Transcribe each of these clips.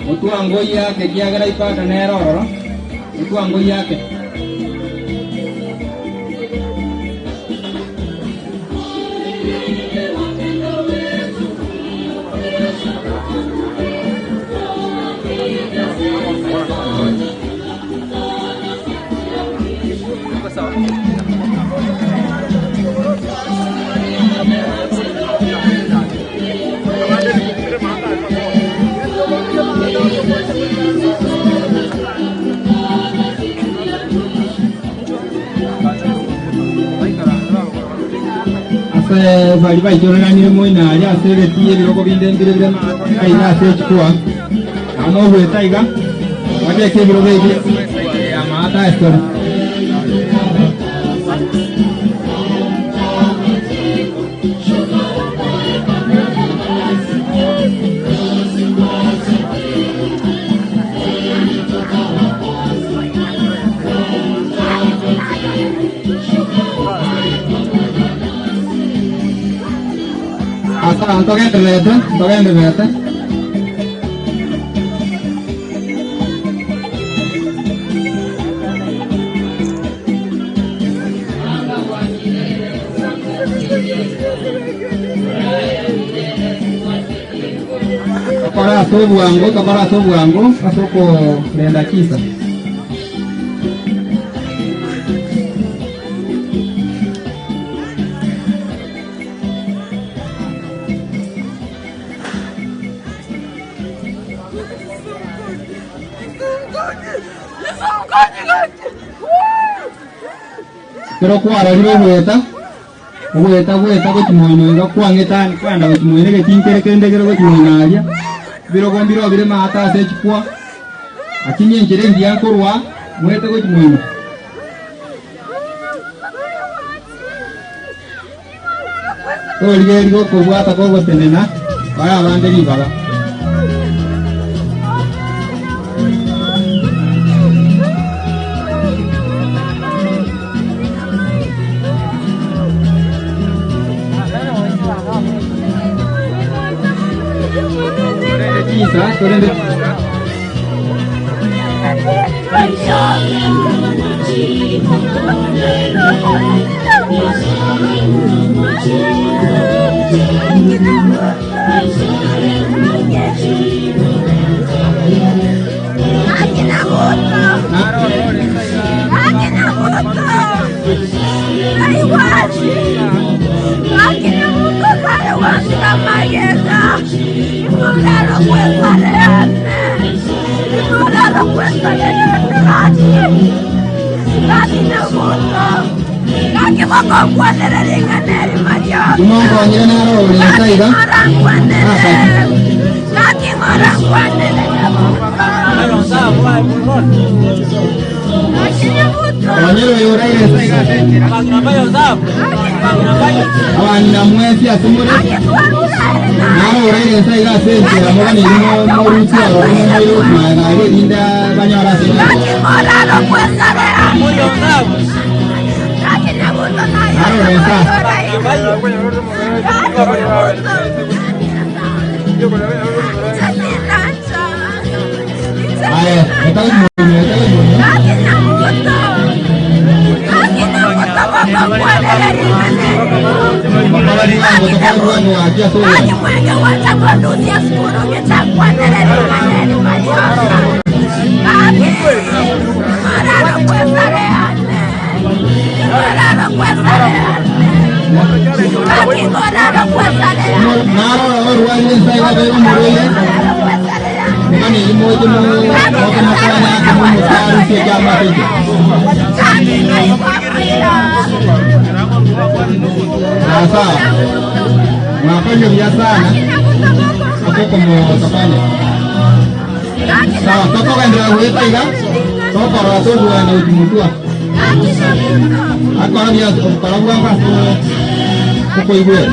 Motwango oyake ekiagera ipata nere ororo, motwango oyake. Ase baria baichoreranire moino aria ase egetii ebirogo binde mbire bire aiga ase echikwa, nao nogoeta iga, babeke ebirogo ebi ase amaata estori. Asa ntogendererete, ntogendererete. Tokore ase obwango, tokore ase obwango ase okorenda chisa. Ekero kwarorire ogoeta, ogoeta goeta gochia moino iga kwang'ete ande kwagenda gochia moino egetinga kere kende kere gochia moino aria, ebirogo mbiroo bire maate ase echikwa, lakini enchera engiya nkorwa moete gochia moino. Torigereria okobwata kogotenena, oe abande ribaga. Torende chinsa, torende chinsa. Timokonyire naro ore inse iga, asaki. Konyera oyo oraire inse iga ase enchera. Abang'ina mwensi ase more, naro oraire inse iga ase enchera moganeiri morusie ororo momoire gochia magega aria erinde banyore ase enchera. Naro ore inse aa. Aye, eta gochimonia, eta gochimonia. Bakabari bwango, tokore bwango gaki ase obwango. Narora orwarire ensa iga abeire omorwaire, mani moche moke mokonye ake momotarusie ekiama ase inche. Sawa sawa, mwakorire buya sana ase okomotokonya. Sawa, tokogenderera goeta iga, tokorora togwenda gochia motwe. Akora buya okora bwango ase okoigwera.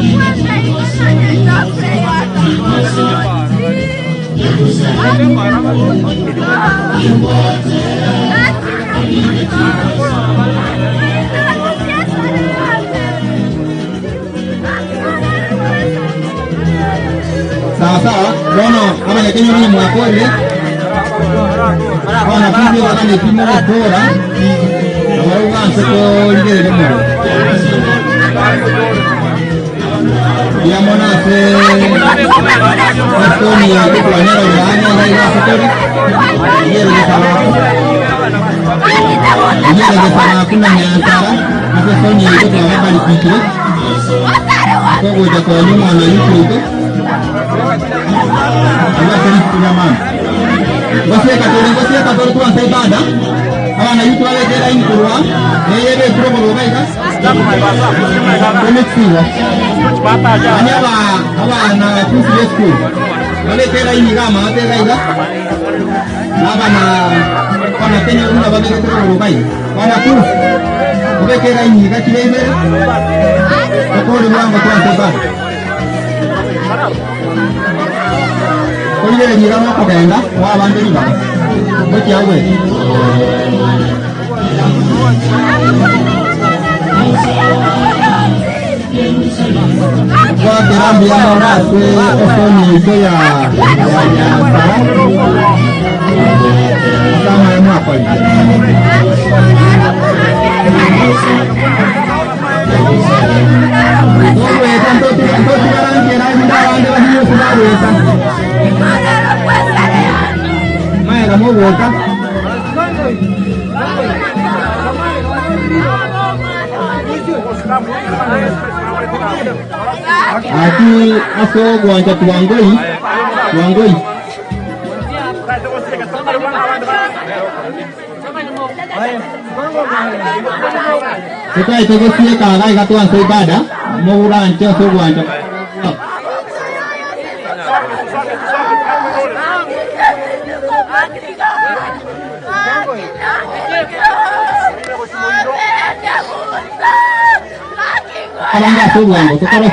Sawa sawa, bono abanyakenyoro onye mwakorire, abanafunzi baganeti mogokora, nabo banse korigereria more. Mbuya mono ase esoni ya gokwanera Yohana iga iga ase tore, eyere gesabako, eyere gesabako na nyankara ase esoni yaito twababarikire. Kogocha konya omwana Yusufu oito, agwo ase rituko ria mambia. Ngosieka tore, ngosieka tore twanse ibada, abana Yusufu babeke elaini korwa eye ebekire oborwa iga, tomekisigwa. Manya aba abana bafunsi b'esukuru, babeke elaini iga amaate iga iga, na abana abana Kenya buna babegete oborwa iga. Wanafunzi, obeke elaini iga chibe ibere, tokore bwango twanse ibada. Korigereria iga nokogenda kw'abande ribaga gochia agwete. Gwakera mbuya mono ase esoni yaito ya ya Nyansara ase amaya mwakorire. Togweta ntotigara nkera erinde abande bahinywe ase bagweta. Maega mogoka. Gaki ase ogwancha twangoi, twangoi. Totaete gosieka iga iga twanse ibada, moranche ase ogwancha Abange ase obwango tokore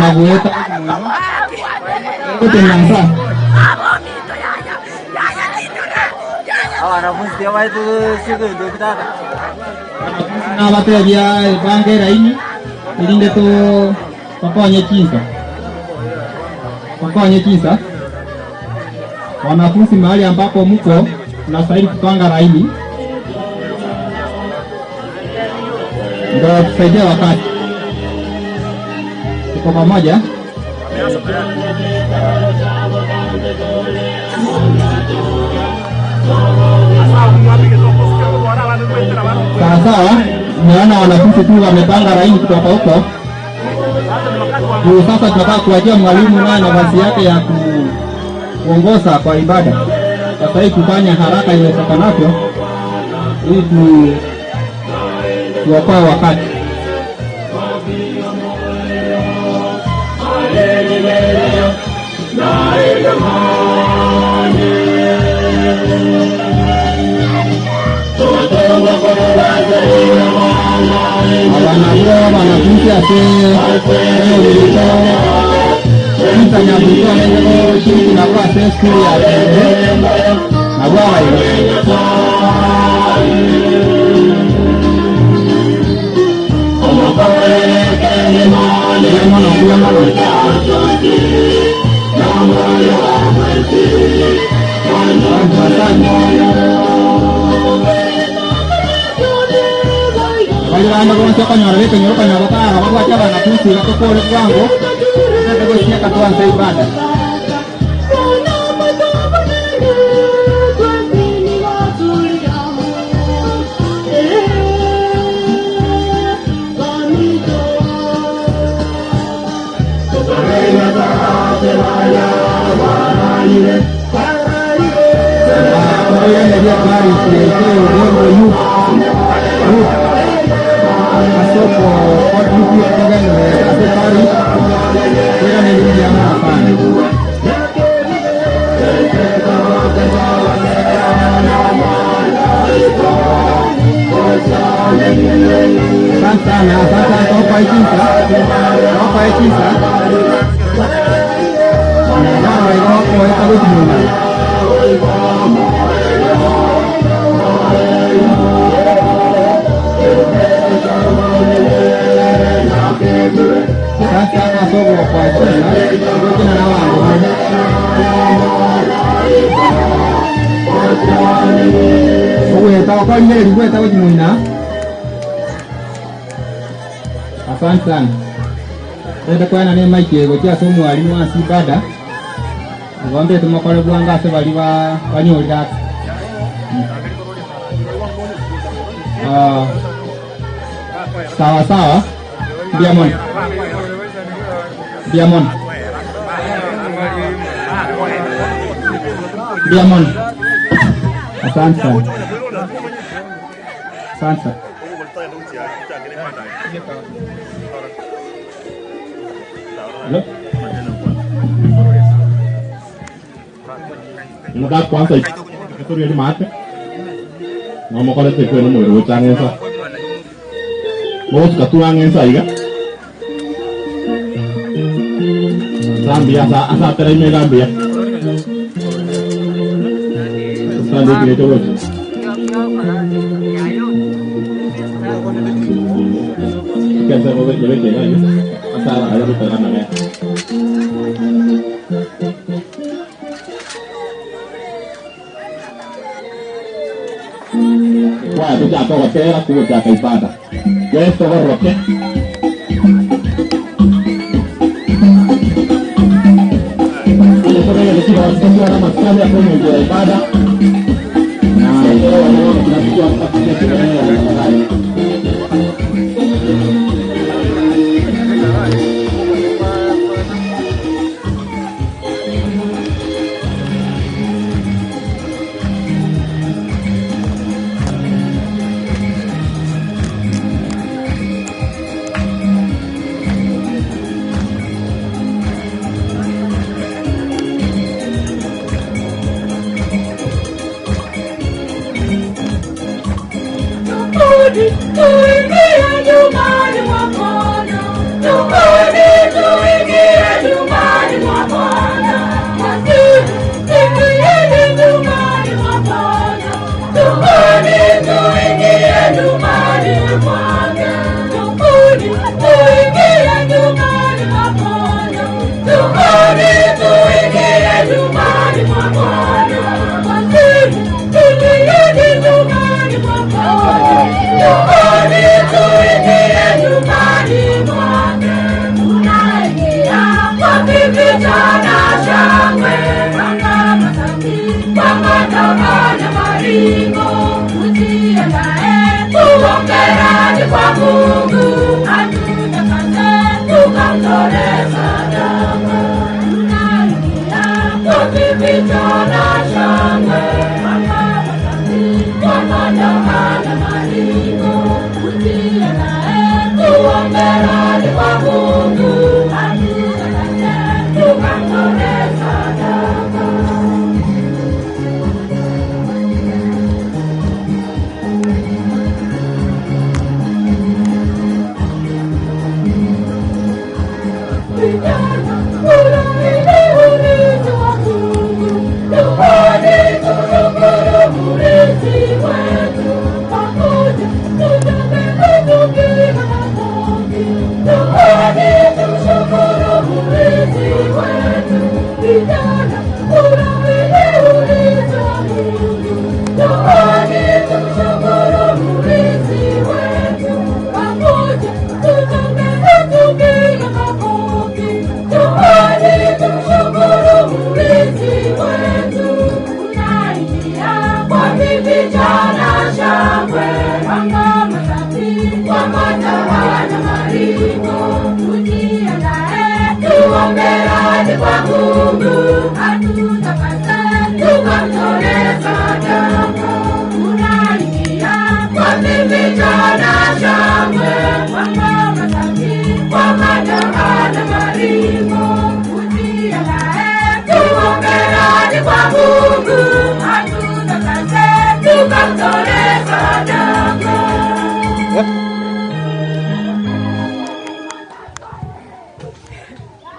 na goeta gotenga nsa. Nabatebia ebange eraini erinde to tokonye chinsa tokonye chinsa. Wanafunzi mahali ambapo mko mnastahili kupanga laini ndio tusaidia wakati tuko pamoja. Sawa sawa, naona wanafunzi tu wamepanga laini kutoka huko juu. Sasa tunataka kuachia mwalimu naye nafasi yake ya kuongoza kwa ibada. Sasa hii tufanye haraka iwezekanavyo ili tu tuokoe wakati. Aba nabwo banafunzi ase omobirito Peter Nyabuto arenge gochiriki nabwo ase esukuru ya Tende nabwo abaire. Mbuya mono, mbuya mono. Asante, asante. Baria bande bonsi okonyora bekenyoro okonyora batara babwate abanafunsi iga tokore bwango totete gosieka twanse ibada. Koireneria parish yaito Ogembo Youth Group ase okocontribute togenderere ase parish koiraneria mbuya mono sana. Asante sana, asante sana tokoe chinsa, tokoe chinsa. Bono igo ogoeta gochia nyuma. Asante sana ase Kwakina, gokina na abanto bande. Ogweta okorigereria gweta gochia moina. Asante sana. Togende koenana emic eye gochia ase omwalimu ase ibada. Igo mbete mokore bwango ase baria ba banyorire ake. Ah, sawa sawa. Mbuya mono. Mbuya mono. Mbuya mono. Asante sana. Asante sana. Hello? Nataka kwanza itoria limate nomokorete kwena omobere gocha ng'ensa mogotuka tu ang'ensa iga Zambia asa asa ateraime Gambia Sanduki leto gocha Kesa gobe yebeke iga asa aya gotera amang'e Kwaya tochake ogotera kogochaka ibada. Yeso goroke. Onye tobegete chigoti totware amasikani ase engencho ya ibada. Na ekero bono bono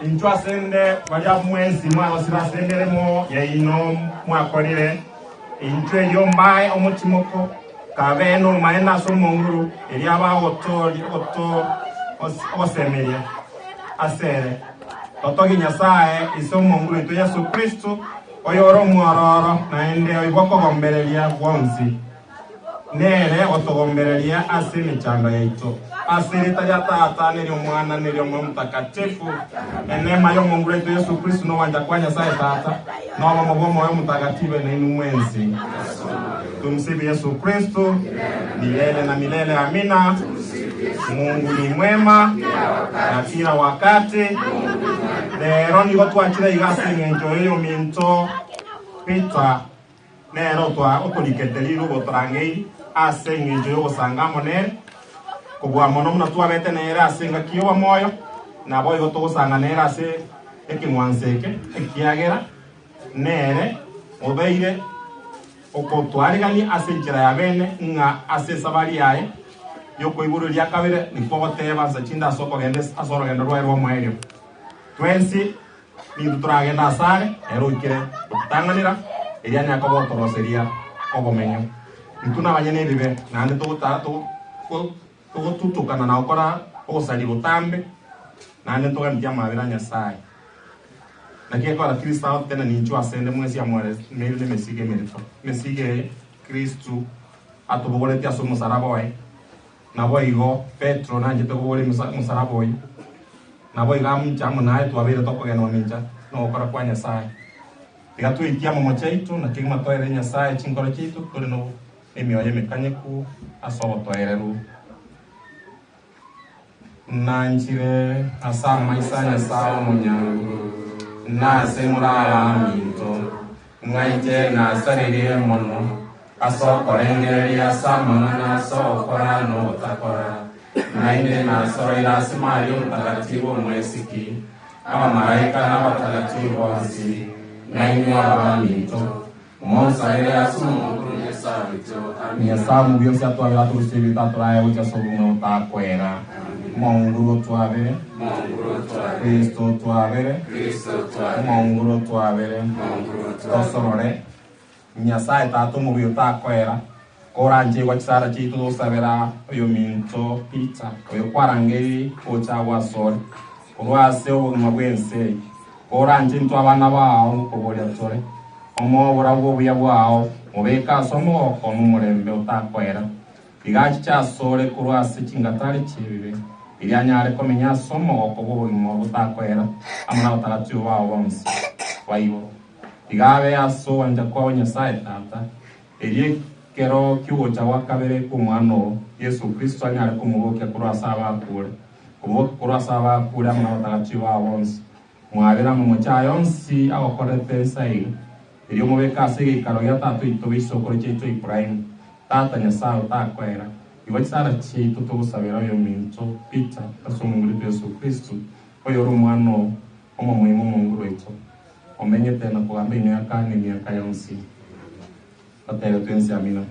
Inchwe asende baria mwensi mwagosire ase emeremo yaino mwakorire, inchwe erio mbae omotimoko, kabe nobomaene ase omonguru, erio abe ogosemeria asere. Totogie Nyasae, Ise Omonguru oito Yeso Kristo, oyore omwororo, naende oibw'okogombereria gwonsi. Nere otogombereria ase emechando yaito. Ase erieta ria Tata, na eri'Omwana, na eri'Omoyo Omotakatifu, eneema y'Omonguru oito Yeso Kristo, na ogwancha kwa Nyasae Tata, na obomo bw'Omoyo Omotagatifu be nainwe mwensi. Tumsifu Yesu Kristo, milele na milele. Amina. Mungu ni mwema na kila wakati. Rero nigo twachire iga ase eng'encho y'oyominto Peter nere otwa otorikete riruba otorangeiri ase eng'encho y'ogosanga amo nere kobua mono buna twabete nere ase engaki y'obomoyo naboigo togosanga nere ase ekeng'wanso eke ekiagera nere obeire Okotwarigania ase enchera ya bene ng'a ase esabari yaye y'okoiborwa eria kabere nikwo ogoteeba nsa chinde ase okogenda ase orogendo rwaye rw'omoerio. Twensi nintwe toragende asare, ere oikire gototang'anera, erio anyare koba otoroseria obomenyo. Intwe nabanyene ebibe, naende togotutukana na gokora ogosaria botambe, naende ntoganetie amabera a Nyasae. Naki ekora Kristo agototena ninchwe asende mwensi amoremeire nemesigo emerito. Emesigo eye Kristo atobogoretie ase omosaraba oye. Naboigo Petro nanchete kobogoria omosaraba oyio. Naboigo aminche amo naye twabeire tokogenwa mincha nogokora kwa Nyasae. Tiga tweitie amomocho aito na kegima toerere Nyasae chinkoro chiaito tore nemioyo emekanyeku ase obotoereru. Nanchire ase amaiso a Nyasae omonyanguru, na ase moraraminto, ng'a inche nasaririe mono ase okorengereria ase amang'ana ase ogokora na ogotakora, naende nasoroire ase Maria Omotagatifu Omwesiki, abamalaika na abatagatifu bonsi, na inwe abaminto. Monsabere ase Omonguru Nyasae oito. Amina. Nyasae omobuya onsi atwabere atorusie ebibe tatorae gochia ase obong'ina botakwera. Omonguru otwabere. Kristo otwabere. Omonguru otwabere. Tosorore. Nyasae Tata omobuya otakoera, koranche igwa chisara chiaito togosabera oyominto Peter, oyo kwarangeiri gocha agwo asore, korwa ase obogima bw'ense eye. Koranche intwe abana bao nkoboria tore, omoe oborabu obuya bwao, mobeke ase omogoko nomorembe otakoera. Tiga achiche asore korwa ase chingatari chi'ebibe, erio anyare komenya ase omogoko bw'obogima botakoera amo nabatagatifu bao bonsi ba igoro. Tiga abe ase ogwancha kwao Nyasae Tata, erio ekero ki'ogocha gwa kabere kw'Omwana oo, Yeso Kristo, anyare komobokia korwa ase abakure, komobokia korwa ase abakure amo nabatagatifu bao bonsi. Mwabere amamocho aye onsi agokorerete ense aiga, erio omobeke ase egeikaro gia tata oito bw'echisokoro chiaito Ibrahimu, Tata Nyasae otakoera. Igwa chisara chiaito togosabera oyominto Peter ase Omonguru oito Yeso Kristo, oyore Omwana oo, omomoima Omonguru oito, omenyete na kogamba emiaka na emiaka yonsi. Totebe twensi Amina.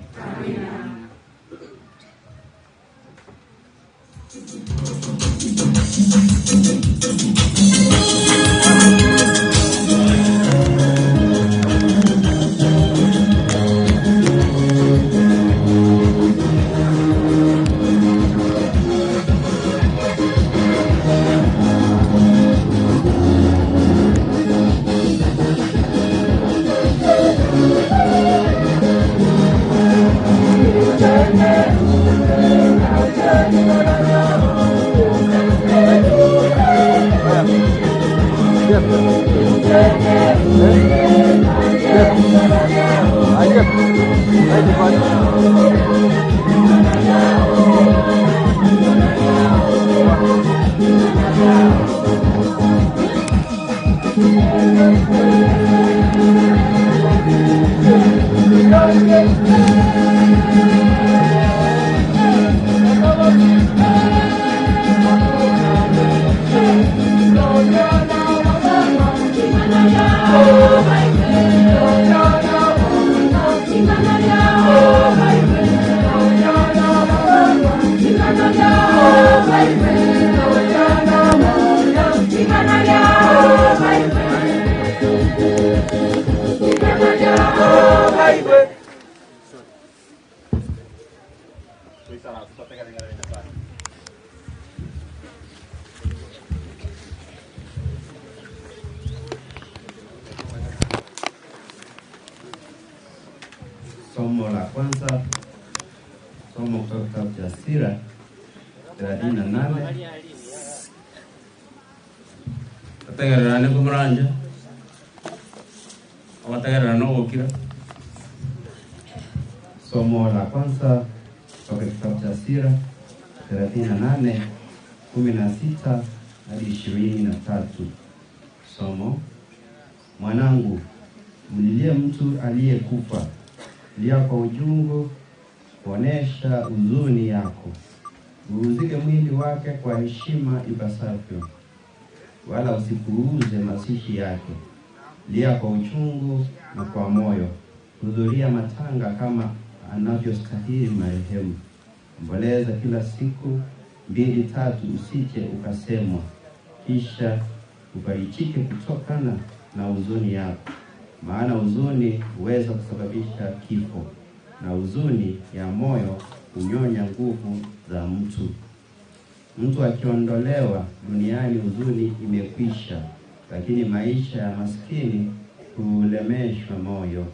Somo la kwanza, somo kutoka kitabu cha Sira 38. Totegererane komoranche, ogotegerera na ogokira. Somo la kwanza kutoka kitabu cha Sira 38 16 hadi 23. Somo: Mwanangu, mlilie mtu aliyekufa, lia kwa uchungu, kuonesha huzuni yako, uuzike mwili wake kwa heshima ipasavyo, wala usipuuze mazishi yake. Lia kwa uchungu na kwa moyo, hudhuria matanga kama anavyostahili marehemu. Omboleza kila siku mbili tatu, usije ukasemwa, kisha ufarijike kutokana na huzuni yako, maana huzuni huweza kusababisha kifo, na huzuni ya moyo hunyonya nguvu za mtu. Mtu akiondolewa duniani, huzuni imekwisha, lakini maisha ya maskini hulemeshwa moyo.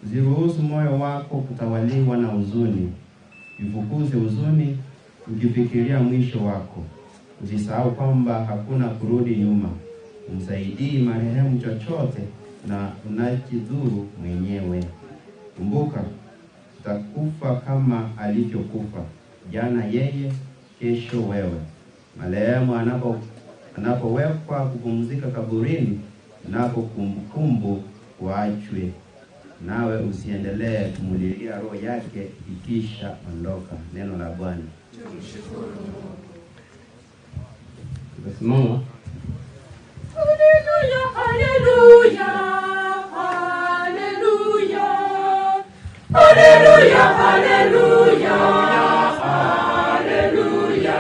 Usiruhusu moyo wako kutawaliwa na huzuni, ifukuze huzuni ukifikiria mwisho wako. Usisahau kwamba hakuna kurudi nyuma. Umsaidii marehemu chochote na unajidhuru mwenyewe. Kumbuka, utakufa kama alivyokufa jana yeye, kesho wewe. Marehemu anapo anapowekwa kupumzika kaburini, napo kumbukumbu waachwe nawe usiendelee kumulilia roho yake ikisha ondoka. Neno la Bwana. Tukasimama. Haleluya, haleluya, haleluya. Haleluya, haleluya, haleluya.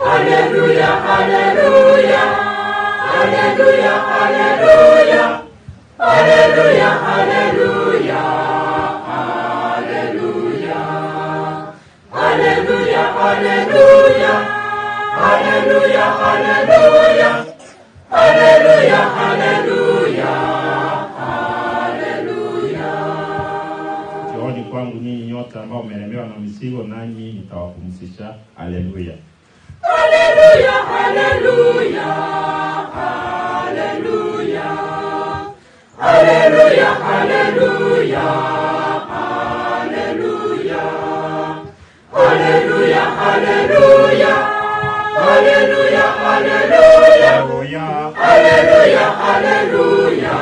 Haleluya, haleluya, haleluya, haleluya. Haleluya, haleluya, haleluya. Haleluya, haleluya, haleluya, haleluya. Haleluya, haleluya, haleluya. Njooni kwangu nyinyi nyote ambao mmelemewa na mizigo, nanyi nitawapumzisha. Haleluya. Haleluya, haleluya, haleluya. Haleluya, haleluya, haleluya. Haleluya, haleluya, haleluya, haleluya. Haleluya, haleluya,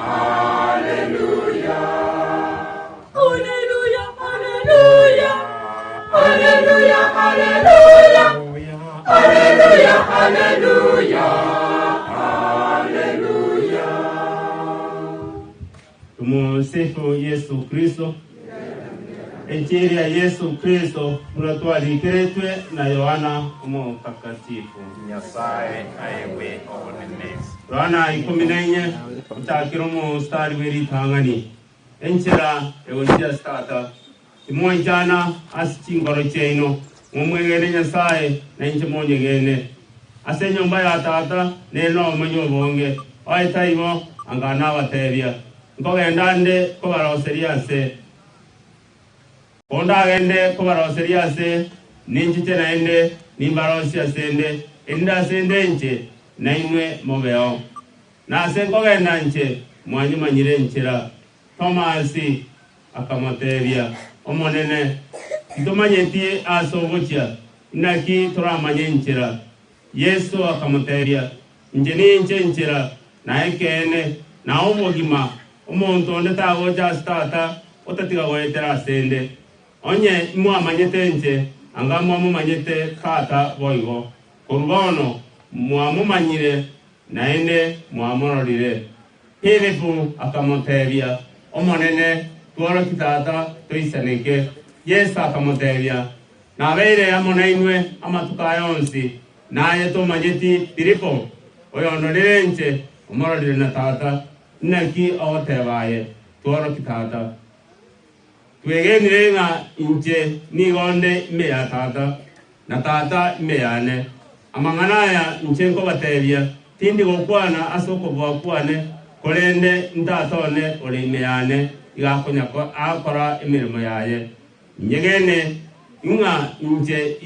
haleluya. Haleluya, haleluya. Haleluya, haleluya. Haleluya, haleluya, haleluya. Tumusifu Yesu Kristo. Injili ya Yesu Kristo munatwalikiretwe na Yohana Omotakatifu. Nyasaye aewe obonene. Yohana 14 utakira omostari bw'eritang'ani enchera egochia ase timwanchana ase chingoro chiaino momwegene Nyasaye na inche monyegene ase enyomba ya tata nere omonye obonge oeta igo anga nabatebia nkogenda nde kobaroseria ase kondagende kobaroseria ase ninchiche naende nimbarosie ase nde erinde ase nde inche nainwe mobeo nase nkogenda nche mwanyumanyire nchera Tomasi akamotebia omonene titomanyeti ase ogochia naki toramanye nchera Yesu akamotebia nche ninche nchera naye kene na obogima omonto onde tagocha ase tata otatiga goetera ase nde onye mwamanyete nche anga mwamomanyete tata boigo korwa bono mwamomanyire naende mwamororire Filipu akamotebia omonene tworoki tata toisaneke Yesu akamotebia nabeire amo nainwe amatuko aya onsi naye tomanyeti Filipo oyondorire nche omororire na tata naki ogotebaye tworoki tata twegenire ng'a inche nigo nde ime ya tata na tata ime yane amang'ana aya inche nkobatebia tindi gokwana ase okobua kwane korende ntatone ore ime yane iga akonya agokora emeremo yaye. Inyegene ng'a inche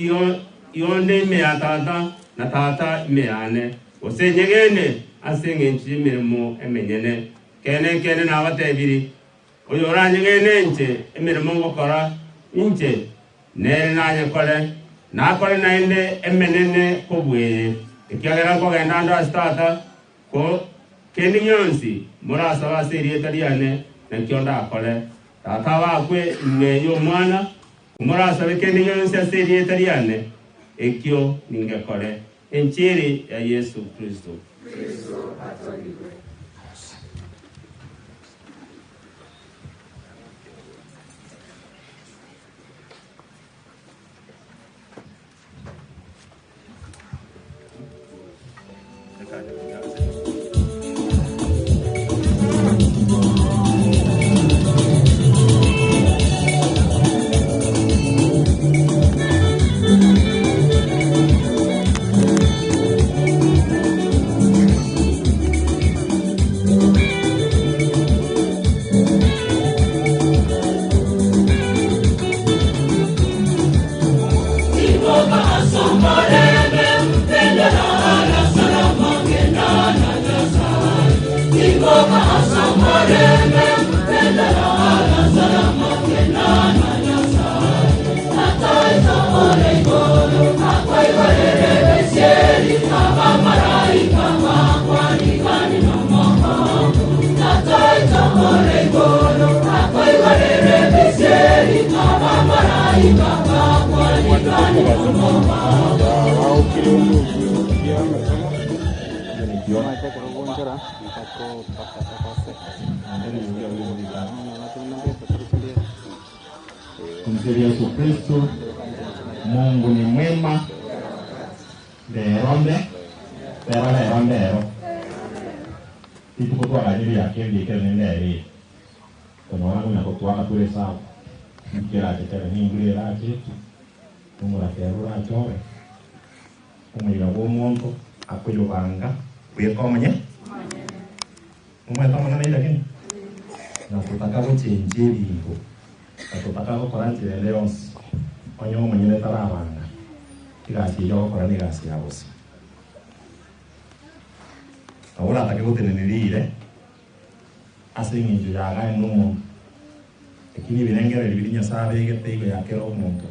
igo nde ime ya Tata, na Tata ime yane, gose inyegene ase engencho y'emeremo emenyene. Ekeene, ekeene, nabatebirie, Oyoranyegene inche, emeremo ngokora inche, nere nayekore, nakore naende emenene kobua eye, ekiagera nkogenda ande ase Tata. Ko kende gionsi morasabe ase erieta riane, nakio ndakore. Tata abakwe ime y'Omwana, komorasabe kende gionsi ase erieta riane, ekio ningekore. Enchiri ya Yeso Kristo. Tumsifu Yesu Kristo. Mungu ni mwema rero nde rero rero ndero rituko twaganyire riake riike rinde eri konyora konya gotwaka tore esabu nki erache kebe nembura erache etu omorakera orache obe omoyega bwa omonto akoyobanga bweka omonye Omanyete amang'ana ayio lakini? Na totaka gochenchia ebinto, na totaka gokora nchera ende yonsi, onye omonyene tarabanga, egasi eyio ogokora negasi ya bosa. Nabo oratake gotenenia riire ase eng'encho yagaye nomonto, lakini ebirengererio biria Nyasae abegete igo ya kera omonto,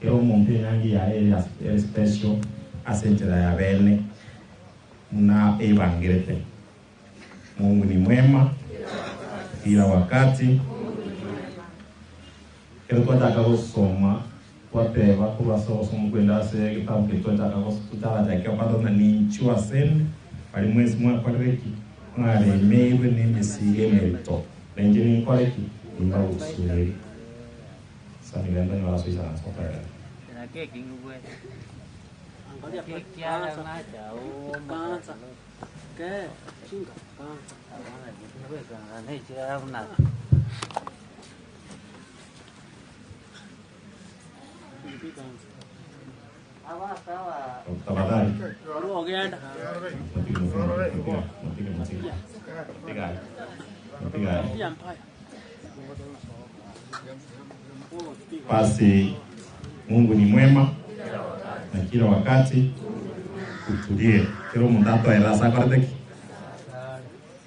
kera omonto enyangi yaye ere ere special ase enchera ya bene buna ebangerete. Mungu ni mwema kila wakati. Ekero twachaka gosoma twateba korwa ase ogosoma kwende ase egetabu keria twachaka totarachake kwanza ng'a ninchuo asende baria mwensi mwakorire ki? Mwaremeirwe nemesigo emerito, na inche ninkore ki? Nimbagusuerie. Sani genda nyora ase oisaranse okorere. Tafadhali. Mtige, mtige, mtige. Mtige. Basi Mungu ni mwema na kila wakati utulie. Kera omonto atoerere ase akorete ki?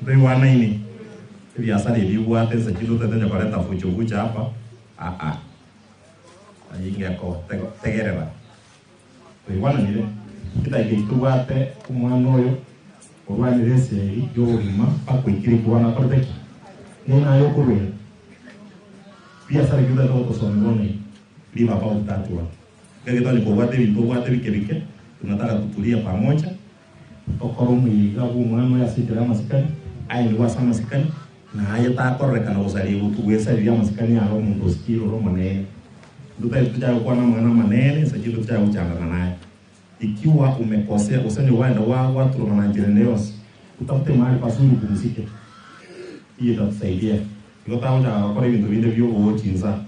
Ntoigwanaini? Ebiasara ebi obwate nse chinde otagete onye koreta fujo fujo hapa aa ayio ingeko tegerera. Toigwananire? Chidakika echi tobwate omwana oyo orwanire esegi y'obogima mpaka oikire ekero akorete ki? Nere aye okorwera. Biasara ebi otagete gotosomia bono iga, live about that one. Ekero onye kobwate ebinto obwate bike bike, tunataka tutulie pamoja, tokore omoyega bwa omwana oyo ase enchera y'amasikani, aenigwe ase amasikani, na aye takororekana gosaria egutu bwesaririe amasikani aye omonto osikire ore omonene. Intwe tari tochake gokwana amang'ana amanene, inse chinde tochake gochandana naye. Ikiwa umekosea, gose onye gwaenda gwaturoma na nchera ende yonsi, utafute mahali pazuri upumzike. Hiyo itatusaidia. Igo tagochaka gokora ebinto binde bi'obogochi insa.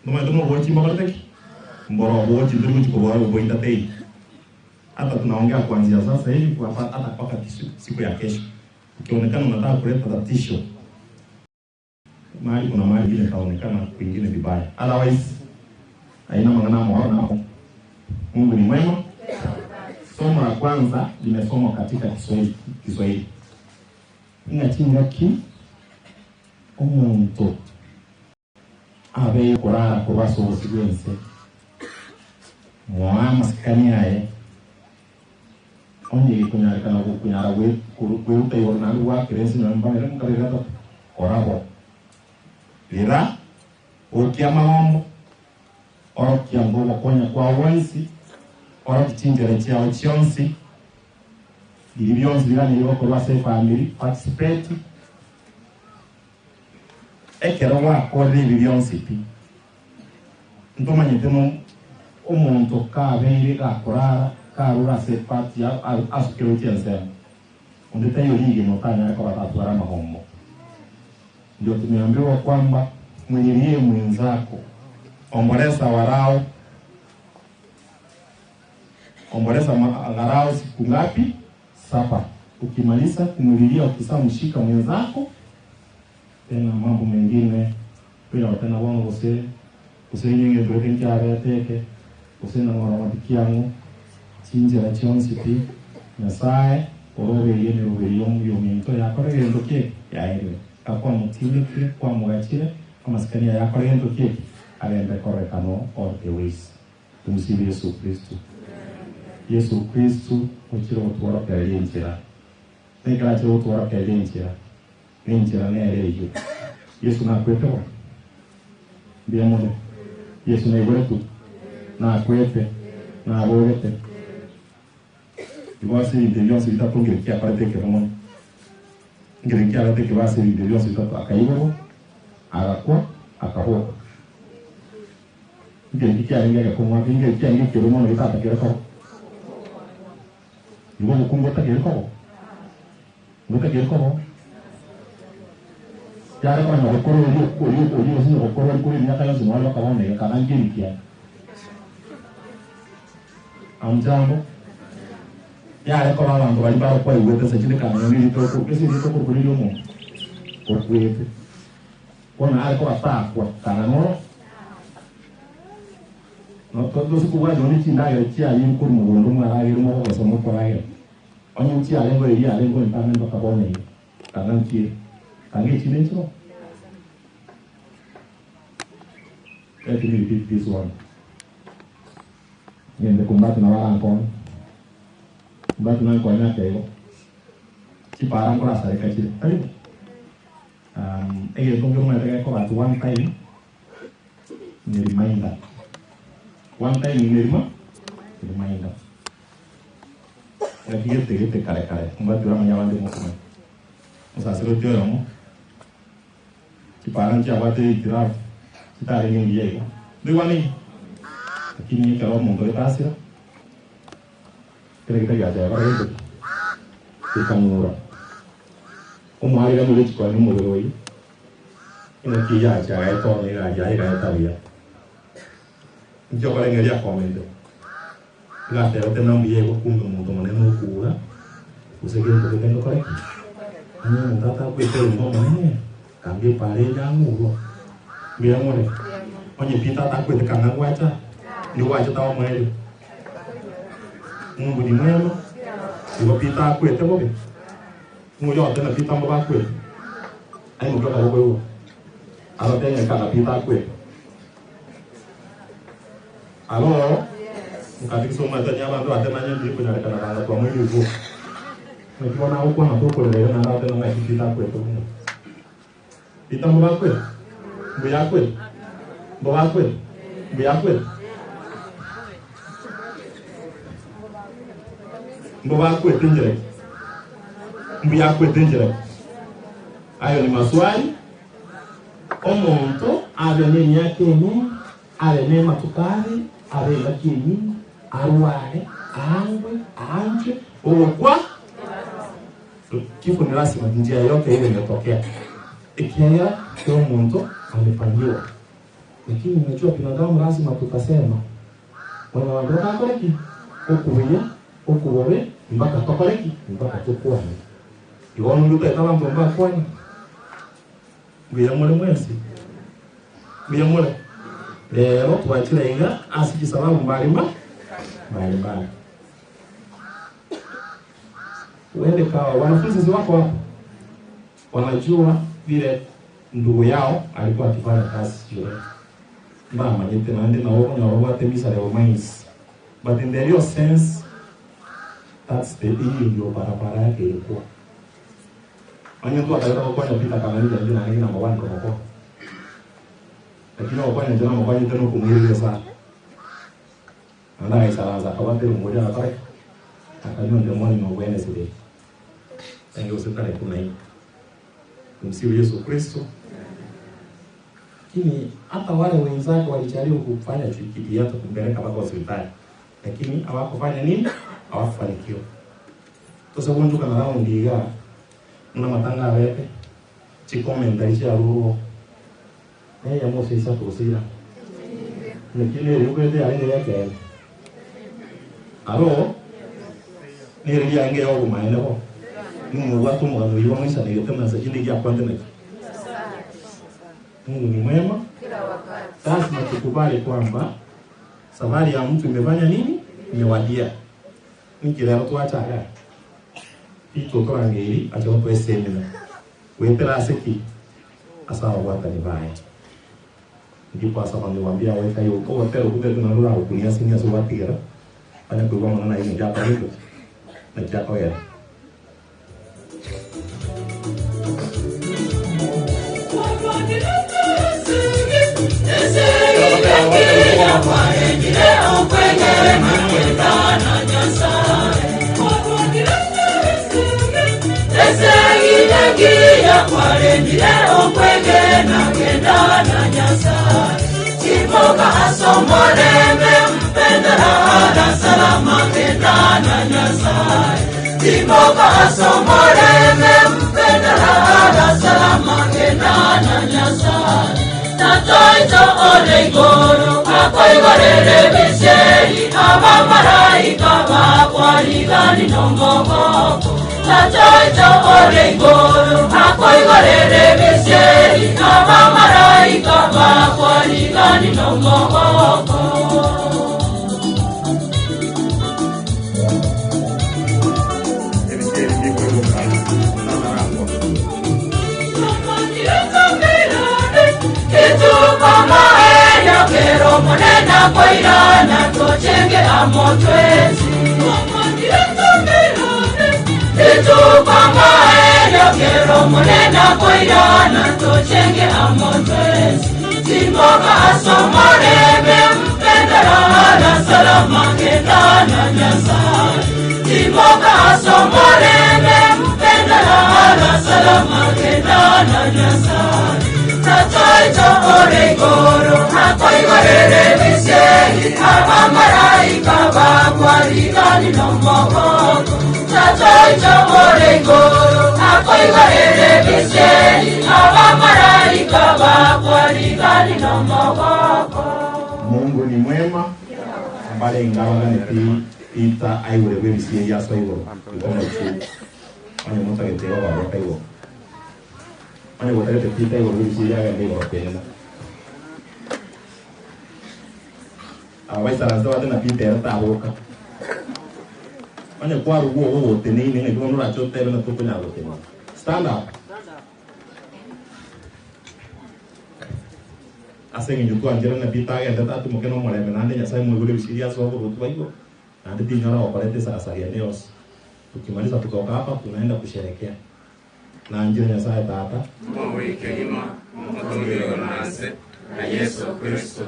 Nomanyete buna obogochi mbokorete ki? Mboro obogochi ntori gochi kobora oboita teiyo. Hata tunaongea kuanzia sasa hivi hata mpaka siku ya kesho. Ukionekana unataka kuleta tatisho. Mahali kuna mahali ingine itaonekana kwingine vibaya. Otherwise haina mang'ana amahoro na Mungu ni mwema. Somo la kwanza limesomwa katika Kiswahili Kiswahili. Ng'a chingaki omonto abe korara korwa ase obosio bw'ense moa amasikani aye onye gekonyarekana gokonyara kweuta igoro naende gwakera ense nyuma mbabere mokabere gatato korabo rera okia amagombo orokia ngo ogokonya kwao gwensi orokia chinchera chiao chionsi biri bionsi biganire gokorwa ase efamiri participate ekero gwakorire ebi bionsi pi ntomanyete no omonto kabeire gakorara karura ase epati asukire gochia ensemo onde taiyo rigima otanyare koba tatwara amagombo. Ndio tumeambiwa kwamba mwililie mwenzako, omboleza warao, omboleza angalau siku ngapi? Saba. Ukimaliza kumwililia, ukisamshika mwenzako, tena mambo mengine bila tena bono gose gose nyinge ndoke nkiareteke gose nang'ora matikiang'o chinchera chionsi pi Nyasaye oroberie emeroberi y'ominto yakore gento kieke yaerire akwamotindekire kwamogachire amasikani aye akore gento kieke agende korekano all the ways. Tumsifu Yesu Kristo. Yesu Kristo ochire gotworokereria enchera nekero achire gotworokereria enchera na enchera nere eyio Yesu nakwete bo mbuya mono Yesu naiboretwe nakwete nabogete igo ase ebinto ebi bionsi bitato nkere kiakorete ekebe mono nkere kiarete ekebe ase ebinto ebi bionsi bitato akaiborwa agakwa akaboka nkere ki kiarenge egekong'u ake nkere kiarenge ekebe mono getatakere koba igo obokungu botakeri koba botakeri koba yare konya gokora oria oria oria gose gokora ori kore emiaka yonsi nore bakaba bono iga kana nkeri kiane Hamjambo. Yare koba abanto baria barokwaigwete ase chinde kang'ina nerito oko ase erioto okorokwa riria omonto okwete. Bono are koba takwa kana noro tose kobua nonye chindagera chiaye korwa mogondo mwarageire mogogosa mokoragera. Onye nchiarenge eria yarenge entang'ani mpaka bono iga kang'a nkiere kang'a echinde nchiro. Let me repeat this one. Ngende kumbati nabo arankonye. Kumbati nankonye ake igo. Chipara nkorasareka chire. Tari bo? Egento nkeromanyete gekoba at one time ni reminder. One time ni rima reminder. Gaki gete gete kare kare kumbati oramanye abande mokomanya. Mosasiroti oyomo chipara nchiabwate hitilafu chitarenge engiya igo. Ntoigwane? Lakini ekero omonto gete asira, kera gete giacha gekora gento ki? Gekang'ura. Omoarigani oria chikonya omobere oyio, engaki eyio yacha agaetonya egari yaye egaeta buya. Inki okorengereria akomente? Iga atebete ng'a mbuya igo kumbe omonto omonene okura, gose gento gete ngokore ki? Onye omonto atakwete oyomo omonene, kanga epaara ende ang'urwa. Mbuya more? Onye Peter atakwete kang'a gwacha, ndi gwachete amoerio. Mungu ni mwema, igo Peter akwete bobe? Ng'o oyo ogoteba Peter mbobe akwete? Aimoke akaboko igoro, arotebe ng'a kang'a Peter akwete. Alo, nkatigisa omwete onye abanto bateba ng'a ndiri konyarekana banga twamoire igoro. Naki bono agokwana tokorera iga naende agoteba ng'a Peter akwete buna. Peter mbobe akwete? Mbuya akwete? Mbobe akwete? Mbuya akwete? Mbobe akwete enchera ki? Mbuya akwete enchera ki? Ayo ni maswali omonto abe nemiaka emenge abe nematuko abe abe engaki enyinge arware aangwe aanchwe ogokwa Kifo ni lazima njia yoyote ile imetokea ekiagera kera omonto amepangiwa lakini unajua binadamu lazima tutasema mwanyabanto bakakore ki? Okubuya okubobe mpaka tokore ki? Mpaka tokwane. Igo onde otaete abanto mbakwane. Mbuya more mwensi? Mbuya more? Rero twachire iga ase chisababu mbari mba mbali mbali. Uende kawa wanafunzi si wako hapo, wanajua vile ndugu yao alikuwa akifanya kazi shule mbamanyete naende nabo okonyora babwate miserable minds but in the real sense that's the hiyo ndio barabara yake ilikuwa onye twatagete gokonya Peter Kamani inche naende number one komokonya lakini ogokonya inche namokonyete nokomoireria sana naende agaisaransa akabwata erongori agakora ki? Akanywa on the morning of Wednesday enge gose tarehe kumi na nne Tumsifu Yesu Kristo. Lakini hata wale wenzake walijaribu kufanya jitihada kumpeleka mpaka hospitali, lakini hawakufanya nini? Hawakufanikiwa. Tose gonchuka na round iga muna matanga abete chicommentary chiarurwo neyemo ase isato gose irano lakini eri okorete yarenge ya ekeene aro nere riarenge ya obomaene bo ning'o obwate omogano oyio bamaisanegete muna nse chinde giakwante naki Mungu ni mwema lazima tukubali kwamba safari ya mtu imefanya nini imewadia ninki rero twachaga Peter otorangeiri ache gotoa esemina goetera ase ki ase ababwatani baye ndipo ase abanto bambia goika igo ogotera okwo tari naende oragokunia ase ase gwatigera onye koigwa amang'ana ayio naki akorete naki akogera. Ebisieri bikoiroka namarangwa. Mungu ni mwema mbare ngabaganeti Peter aigure bwa ebisieri ase igoro ikono chu onye motagete igo bagoka igoro onye gotagete Peter aigure bwa ebisieri agende igoro tenena aba baisaranse bate na Peter ere taboka onye kwarugwa ogo goteneine ng'aki bono orache otebe na tokonyara gotenena stand up Ase engencho twancherana Peter agendete atimoke nomorembe naende Nyasae moigure ebisieri ase oboruoti bwa igoro, naende tinyora gokoreta esagasaga ende yonsi. Tukimaliza kutoka hapa tunaenda kusherekea. Nanchire Nyasae Tata. Omobui kegima, Omotongi o igoro na nse, na Yeso Kristo,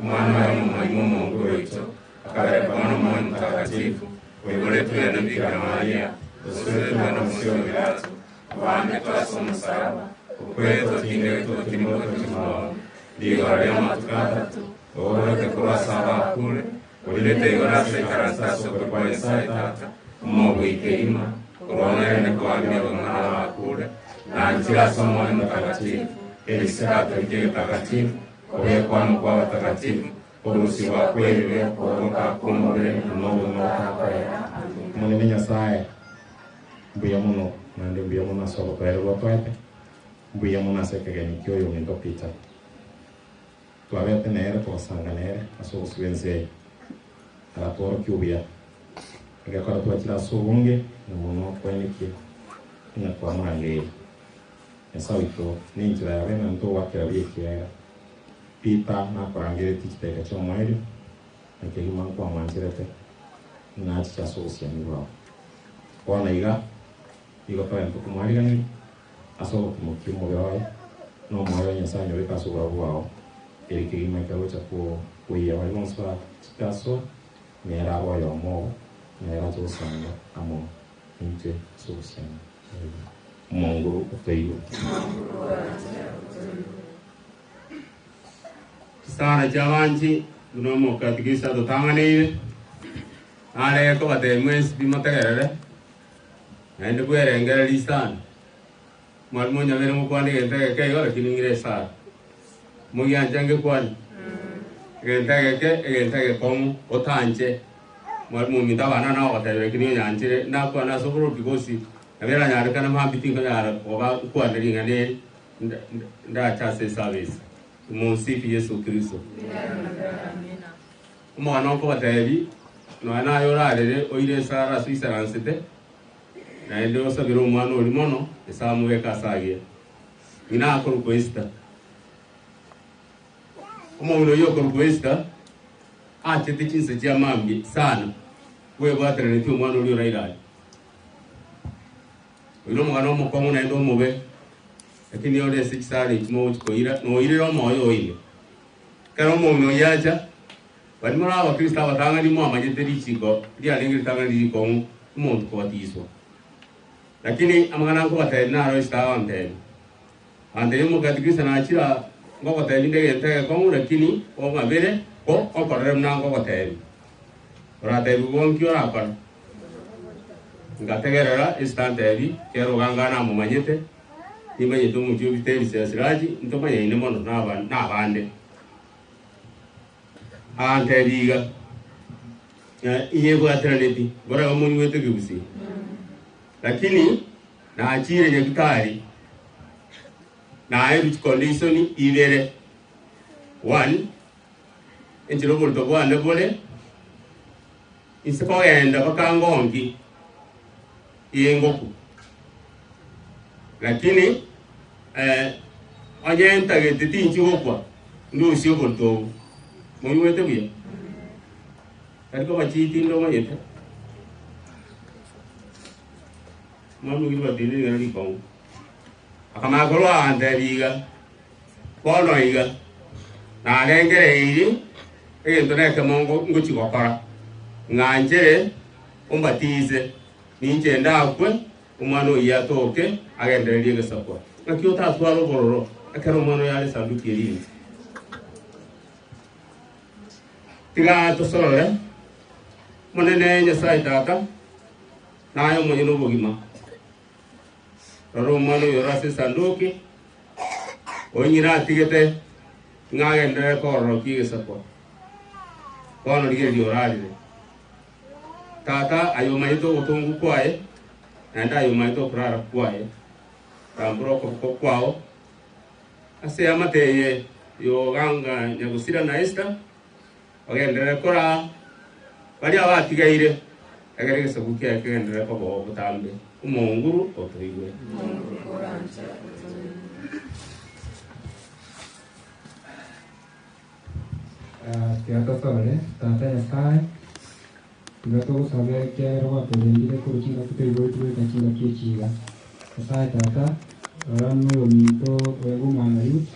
Omwana oye omomoima Omongu oito, akaberekwa n'Omoyo Omotakatifu, oiboretwe na Bikira Maria, osuretwe na Omosia o Pilato, obambetwe ase omosalaba, okwetwe otindetwe otimokwe chimbaono, rigoro ri'amatuko atato, oboreke korwa ase abakure, orirete igoro ase ekaranso ase okori kwa Nyasae Tata, Omobui kegima, korwa omerene koambia obogima na abakure, nanchire ase Omoyo Omotakatifu, Egeisa Katoliki egetakatifu, kobekwa amo kw'abatakatifu, okorusigwa kw'ebibe, okoboka kw'omobere, na obogima botakoera. Amen. Omonene Nyasae, mbuya mono, naende mbuya mono ase ogotoererwa otoete. Mbuya mono ase ekegeni kia oyominto Peter. Twabete nere togasanga nere ase obosio bw'ense eye, agatworokia obuya. Egekora twachire ase obonge na mono kwaenekie ng'a twamorangeirie. Nyasae oito, nenchera ya bene ntogwakera buya ekiagera Peter nakorangeretie chidakika chi'omoerio, na kegima nkwamwancherete ng'a achiche ase obosiani bwao. Bono iga nigo togento komwariganeria ase ogotimokia omobere oye, na omoyo o Nyasae onyobeke ase oborabu bwao, erio kegima ekerocha koyia baria bonsi bachete asore, nere abe oyomo obo, nere ache gosanga amo naintwe ase obosiani. Omonguru otoigwe. Chisara chi'abanchi buna omokatikisi atotang'aneire, narenge kobatebia mwensi pi motegerere, naende bwerengererie sana. Mwarimu onyabere ngokwana egento egeke igo lakini ng'ire esara. Mogiancha ngekwane? Egento egeke, egento egekong'u, otanche. Mwarimu ominto abana nagotebia lakini onyanchire, nakwane ase obororo because nabo eranyarekane mambia tinkonyara koba nkwane ring'ana eri. Ndache ase esabe ase Omosifi Yeso Kristo. Omogano okobatebi, nonya naye orarere oire esara ase oisaransete, naende osabere omwana oria mono, Nyasae amobeke ase agiya. Ng'ina akorokwa Esther. Omong'ina oyio okorokwa Esther achete chinsa chia mambia sana, bwebwateranetie omwana oria oraire aria. Oyio nomogano omokong'u naende omobe, lakini ore ase chisara echi mogochia koira, noirire omoyo oo ime. Ekero omong'ina oyio acha, baria more abakristo abatang'ani mwamanyete richiko riarenge ritang'ani rikong'u omonto kobatiswa. Lakini amang'ana nkobatebia naro ase agontebia. Agantebia omokatikristo nachire aa, ngogotebia inde egento egekong'u lakini ong'abere ko okorere buna nkogotebia. Oratebiwe bo nki orakore? Ngategerera Esther antebi, kera oganga namomanyete, nimanyete omochie o Biterisi ya Siraji, ntomanyaine mono naba nabande. Agantebi iga, ng'a inyebwateraneti, mborabe monywete kegusii. Lakini nachire Nyagitari, naerwe chicondition ibere, one, enchera oborito bwane bore, Inse kogenda bakangonki y'engoku, lakini onye ntagete tinchi gokwa, ndusie oborito obo. Moigwete buya? Tari koba chiti inde omanyete. Omwami Gilbert rinde ring'ana rikong'u. Akamanya korwa agantebia iga, Bono iga, narengereirie egento nekemo ngochia gokora, ng'a nchere ombatise, ninche ndakwe, omwana oyio atoke agendererie egesakwa. Naki otatware obororo ekero omwana oyo are esanduki eria inse? Tiga tosorore Omonene Nyasae Tata, naye omonyene obogima. Rora omwana oyo ore ase esanduki, oyo ng'ina atigete ng'a agenderere kororokia egesakwa. Bono rigereria orarire. Tata aye omanyete ogotongu kwaye, naende aye omanyete okorara kwaye. Rambora okoboko kwao ase eamate eye y'oganga nyagosira na Esther, Ogenderere koraa baria abatigaire, egere egesaku kiaye kegenderere koba botambe. Omonguru otoigwe. Tiga tosore, Tata Nyasae, tiga togosabe ekiagera gwatorendire korwa chingaki toiboretwe goika chingaki echi iga. Nyasae Tata, rora noyominto oye bw'omwana Ruth,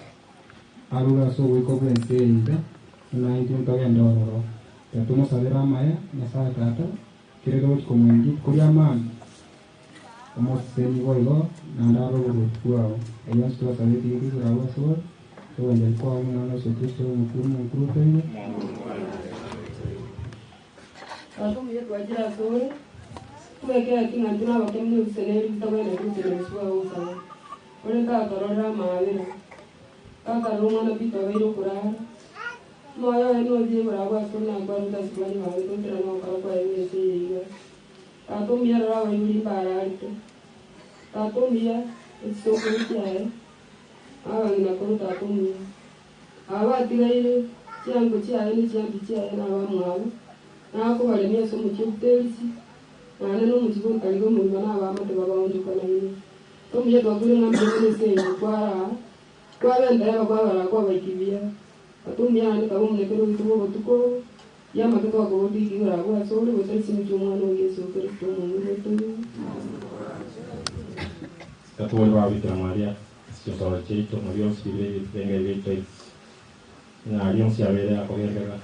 Arure ase ogoika bw'ense eye iga, buna intwe ntogende ororo. Tiga tomosabere amaya, Nyasae Tata, kere togochia komoengia rituko ri'amani, omosesenie boigo, naende abe oboruoti bwao. Ayio onsi twasabire tiga igoro agwo asore, ase ogwanchani kwao Omwana Yeso Kristo omokuru omokuru otoigwe. Tata omuya twachire asore, twekegeti ng'a intwe nabakeni na ebiseneri bitagwenereti gotenenigwa bwao gosaba. Ore tatororera amaabera, tatarora omwana Peter obeire okorara. Omoyo oye nochie igoro agwo asore na akwarete ase mwanyabanto goetera nogokora kwaye bw'ense eye iga. Tata omuya rora abaibori mbararete. Tata omuya, echisokoro chiaye. Abang'ina koro tata omuya. Aba batigaire chiango chiaye ne chiambi chiaye na abamwabo, nakobaremia ase omochie o Buterisi, naende nomochie bw'Onkariga omogima na abaamate babaonchokanaine. Omuya twakure ng'a mbuya mono ase engencho kware aa, kwaba entereba kwabaraa kwabaiki buya. Tata omuya naende kaba omonyakerogo oito bw'obotuko obo, riamate twakoboria toike igoro abwo ase ore, goetera ase engencho y'Omwana oo Yeso Kristo Omonguru oito. Gatwore babikira Maria ase chinsoro chiaito, na bionsi biria ebirenge biaito ng'a rionsi abeire akogenderera.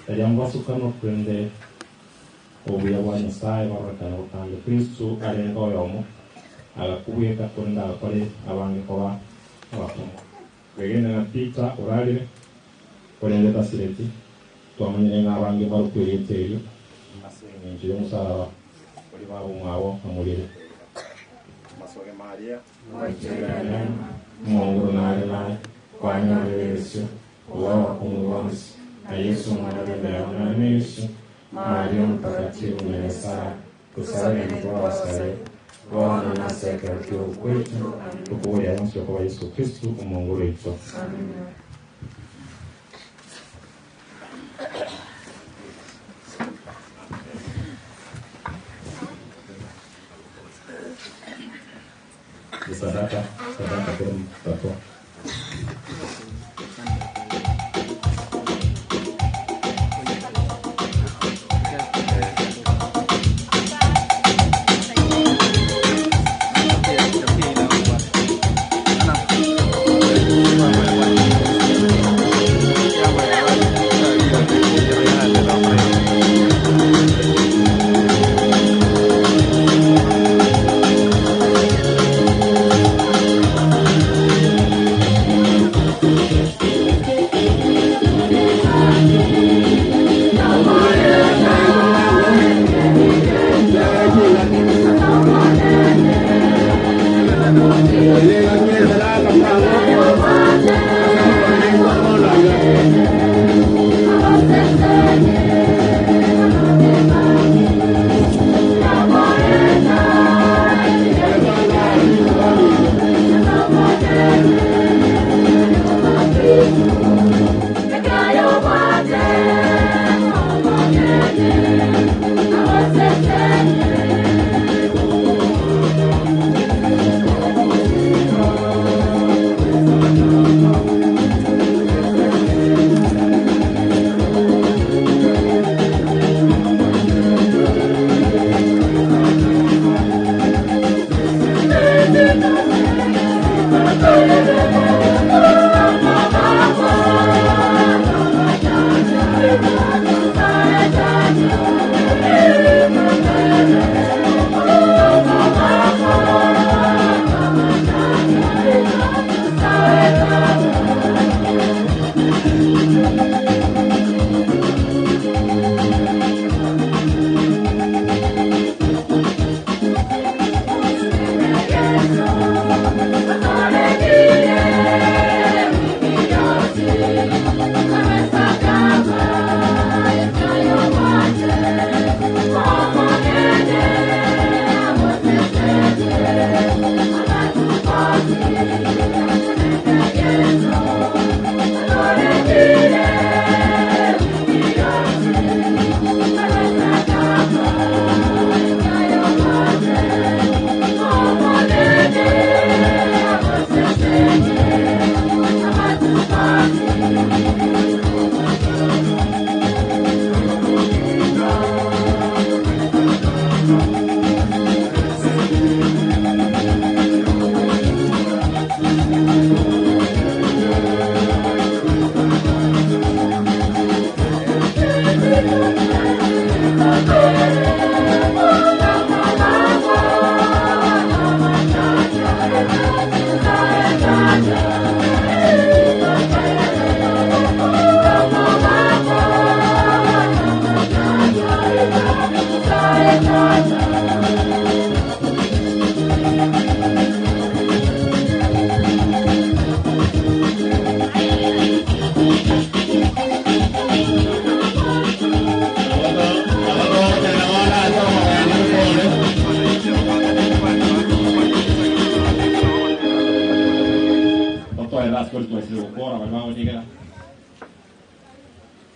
Erio mbasukano korende obuya bwa Nyasae bororekane botambe. Kristo arenge oyomo, agakubweka, korende agakora abange koba abatomwa. Kwegena ng'a Peter orarire, korende tasireti, twamanyire ng'a abange mbarokwe erieta erio ase engencho y'omosalaba oria baba omwabo amorire. Amasoge maria, Omonguru nare naye, kwanyorire egesio kobua abakungu bonsi, na Yeso omwana bw'enda yao nare negesio. Maria Omotakatifu ng'ina Nyasae, tosabere intwe abasaria, bono na ase ekero ki'ogokwa gwaito, tokoboria bonsi okoba Yeso Kristo, Omonguru oito. Sadaka, sadaka kera omonto.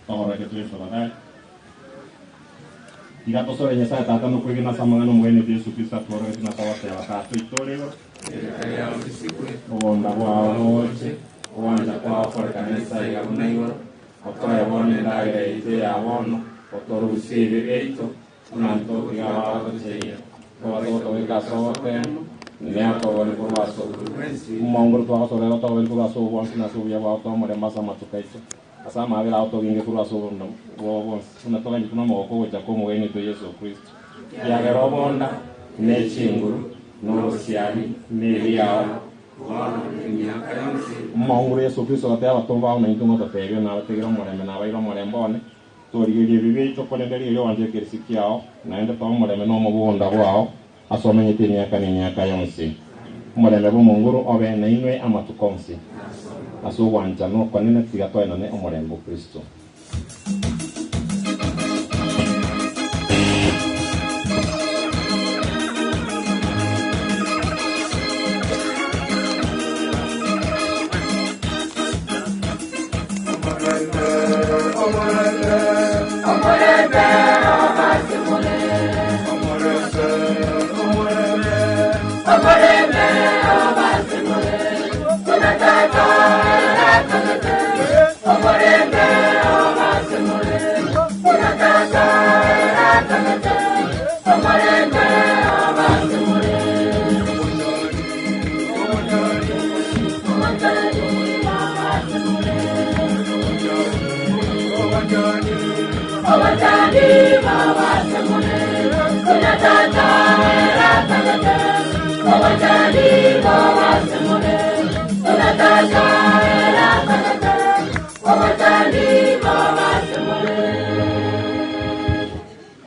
Togoroke twensi tafadhali. Tiga tosore Nyasaye Tata nokwegena ase amang'ana omogeni Yesu Kristo atworogetie na togoteba Tata oito ore igoro, obonda bwao boche, ogwancha kwao korekane ense iga buna igoro, otoe bono endagera yaito ya bono, otorusie ebibe biaito, buna ntotiga abagotocheire, tobatogotobeka ase ogotema, neatobori korwa ase omonguru twagosorera otobori korwa ase obwansi na ase obuya bwao tomorembe ase amatuko aito. Ase amabera ao toginge korwa ase obonda bwao bwonsi, buna toganyete nomogoko ogocha kw'Omogeni oito Yeso Kristo. Ekiagera obonda, ne chinguru, na obosiani, na ebiao, Bono emiaka yonsi. Omonguru Yeso Kristo agatebia abatomwa bao, Naintwe ngototeebia, nabategere omorembe, nabaire omorembe one, torigereria ebibe biaito, korende rigereria ogwancha ekerisi kiao, naende toe omorembe na omobonda bwao ase omenyete emiaka na emiaka yonsi. Omorembe bw'Omonguru obe nainwe amatuko onsi. Ase ogwanchana okonene tiga toenane omorembe o Kristo.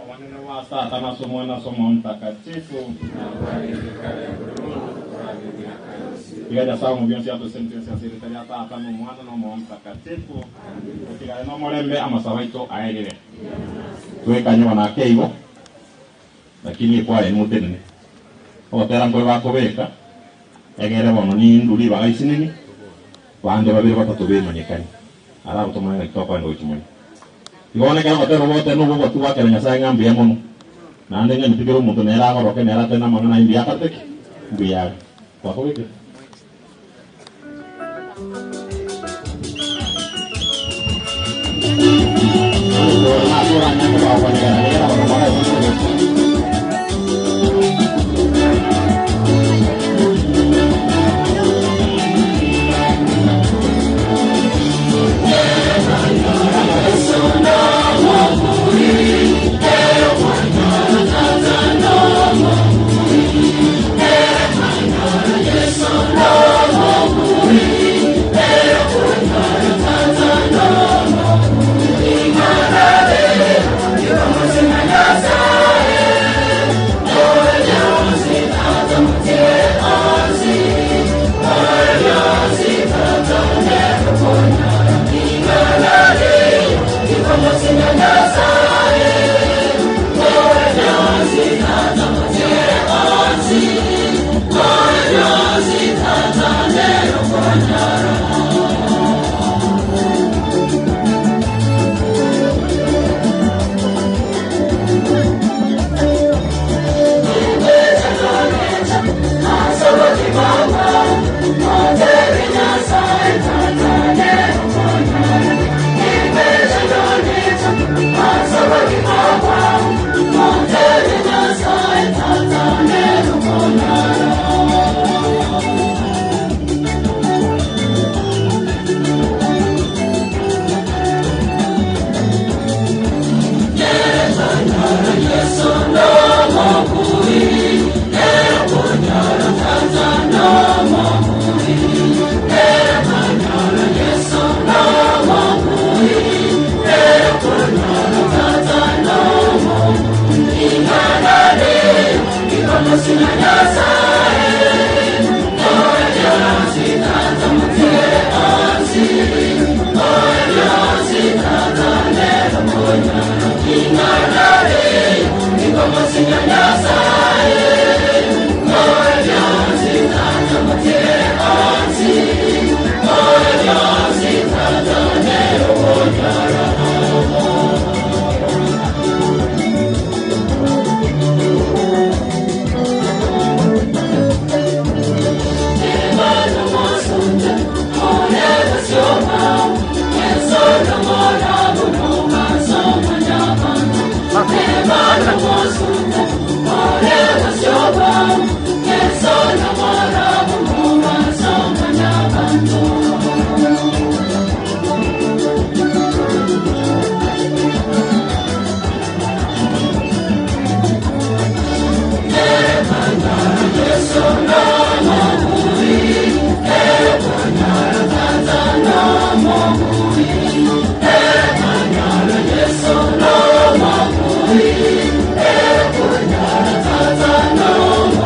Obonene bwa Tata na ase Omwana ase Omoyo Omotakatifu. Tiga Nyasaye omo bionsi atosentie ense ase erieta ria Tata na Omwana na Omoyo Omotakatifu. Totigare nomorembe amasabo aito aerire. Twekanye bono ake igo, lakini ekwaya inwe motenene. Ogotera nkore bakobeka, egere bono nindwe ribaga isinini, bande babere batato bemanyekani. Ara tomanye ng'aki tokoenda gochia moino. Igo bono ekero ogotera ogote nobwo ogotu gwakera Nyasaye ng'a mbuya mono. Naende ng'ani kera omonto nere agoroke nere atene amang'ana aye mbuya akorete ki? Mbuya are. Twakobekire. Nyasaye.